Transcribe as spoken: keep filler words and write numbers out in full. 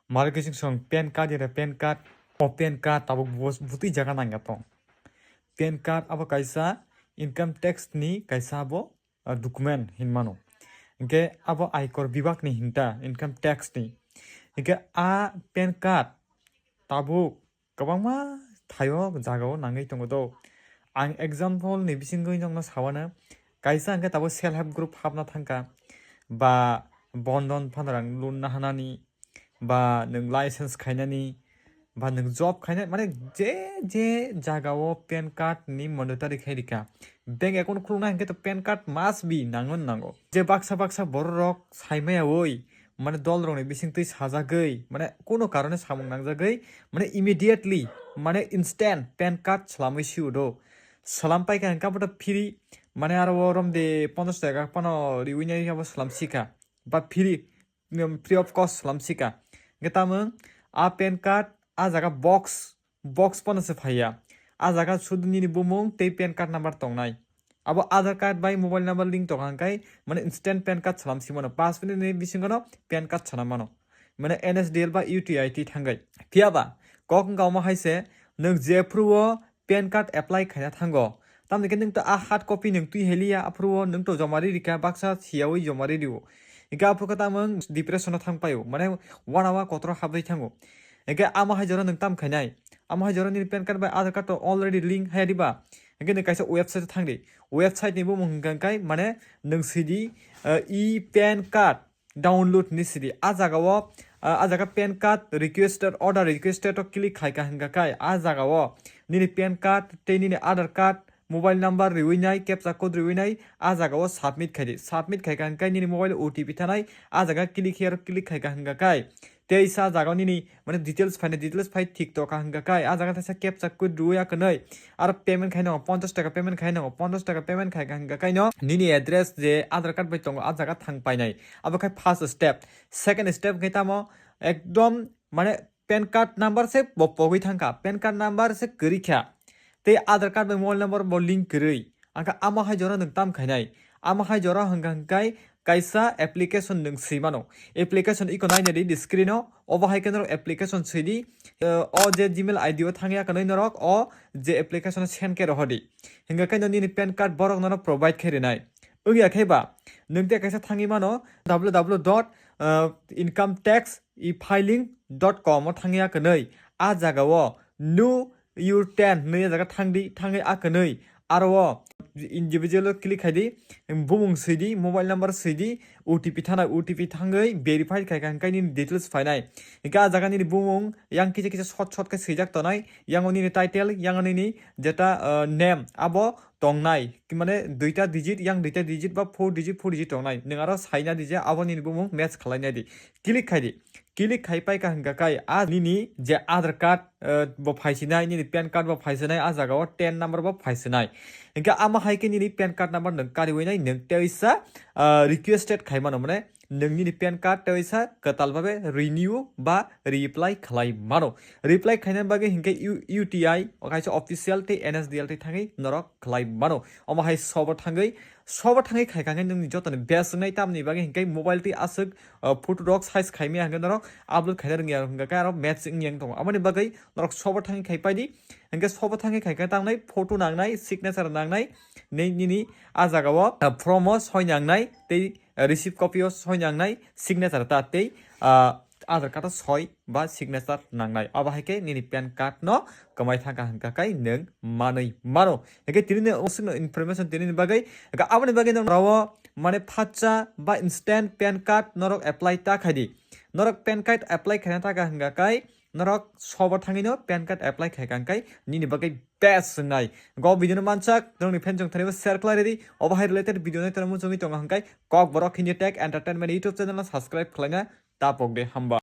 Malik Kising song PAN card yara PAN card, o PAN card tabuk bus butui jaga nangya tong. PAN card abo kaisa income tax ni kaisa abo, ah, document hinmano. Hinkhe abo Aikor Bibhag ni hinta income tax ni. Hinkhe a PAN card tabuk kwbangma thaio jagao nangwi tongo do. Ang example ni bisingwi nokno sawana, kaisa hinkhe tabuk self help group hapna thangkha, ba bondon phanarang loan nahanani, ba nwng license khainani, ba nwng job khainani, mane je je jagao PAN card ni mandatory khai rikha. Bank account khulukna hinkhe to PAN card must be nangon nango. Je baksa baksa bororok saimaya oi, mane dolrokni bisingtwi sajagwi, mane kuno karone samung nangjagwi, mane immediately, mane instant PAN card swlamwi sio do. Swlam paikha hinkhe abo to free, mane aro o romde ponchash taka phano riwi nai abo swlam sikha. Ba free, um, free of cost swlam sikha. Hinkhe tamo a PAN card a jaga box, box phano se phaiya. A jaga sudu nini bumung tei PAN card number tongnai. Abo Aadhaar card bai mobile number link tongkha hinkhe mane instant PAN card swlam si mano. Paanch minute ni bisingo no PAN card swlam mano. Mane NSDL ba UTI twi thangwi. Phiya ba kok wngkha omo hai se, nwng jephru o PAN card apply khaina thango, tamni khe nwng to a hard copy nwng twi heliya, aphuru o nwng to joma ri rikha, baksa siyawi joma ri rio. Hinkhe aphuru khe tamo nwng depression o thang paio, mane uanawa kotoro habwi thango. Hinkhe amo hai jora nwng tam khainai, amo hai jora nini PAN card bai Aadhaar card to already link haya diba? Hinkhe nwng kaisa website o thang di, website ni bumung hinkha khe mane nwng sidi, eh, e-PAN card download ni sidi. A jaga o, ah, a jaga PAN card requested, order requested o click khai ka hinkha khe, a jaga o nini PAN card tei nini Aadhaar card, mobile number riwi nai, captcha code riwi nai, a jaga o submit khai di. Submit khai ka hinkhe nini mobile O T P thanai, a jaga click here click khai ka hinkha khe. Tei sa jaga o nini mane details phainai, details phai thik tokha hinkha khe, a jaga thaisa captcha code riwi ya kwnwi. Aro payment khai nango, ponchash taka payment khai nango, ponchash taka payment khai ka hinkha khe no nini address je Aadhaar card bai tongo, a jaga thang painai. Abo khai first step. Second step hinkhe tamo ekdom mane PAN card number se bo pogwi thangkha, PAN card number se kwrwi kha. Tei Aadhaar card bai mobile number bo link kwrwi. Angkha amo hai jora nwng tam khainai. Amo hai jora hwnkha hwnkhe kaisa application nwng swi mano. Application iko naina di screen o, obo hai khe norok application swi di. Eh, o je Gmail I D o thangya kwnwi norok o je application o send khe rohor di. Hinkha khe no nini PAN card borok nono provide khe rwnai. Wngya khe ba, nwng tei kaisa thangwi mano, W W W dot income tax e filing dot com o thangya kwnwi. A jaga o new your ten hwnwi a jaga thang di, thangwi a kwnwi. Aro o individual o click khai di, bumung swi di, mobile number swi di, O T P thanai, O T P thangwi verify khai kha, hinkhe nini details phainai. Hinkhe a jaga nini bumung yang kisa kisa short short khe swijak tonai, yang o nini title, yang o nini jeta, ah, name, abo tongnai, ki mane duita digit, yang duita digit ba four digit, four digit tongnai. Nwng aro saina di je abo nini bumung match khlai nai di. Click khai di. Click khai pai ka hingka kai a nini je Aadhaar card, eh, bo phaisinai, nini PAN card bo phaisinai, a jaga o ten number bo phaisinai. Hingke ama hai ke nini PAN card number nwng kariwi nai, nwng teisa, ah, requested khai mano, mane nwng nini PAN card teisa kwtal babe renew ba reapply khlai mano. Reapply khaina bagwi hingke U-, U T I, o kaisa official tei N S D L tei thangwi norok khlai mano. Omo hai sobo thangwi, sobo thangwi khai kha hingke nwngni jotoni best wngnai, tamni bagwi hingke mobile tei aswk, ah, photo rok size khaimya hingke norok upload khaina rwngya hingka khe aro match wngya wng tongo. Aboni bagwi norok sobo thangwi khai pai di, hingke sobo thangwi khai khe tangnai photo nangnai, signature nangnai, nei nini a jaga o, ah, form o soi nangnai tei receipt copy o soi nangnai, signature ta tei, ah, Aadhaar card o soi ba signature nangnai. Abo hai khe nini PAN card no kwmai thangkha hingka khe nwng manwi mano. Hingke tini ni oswk no information tini ni bagwi, hingke aboni bagwi nwng rawo mane phatsa ba instant PAN card norok apply ta khai di. Norok PAN card apply khaina thangkha hingka khe norok sobo thangwi no PAN card apply khai kha hingke nini bagwi best wngnai. Go video no manchak, norokni friend chong thani bo share khlai ridi. Obo hai related video nai tongmung chongwi tongo hingke Kokborok Hindi Tech Entertainment YouTube channel no subscribe khlaina tapok de hamba.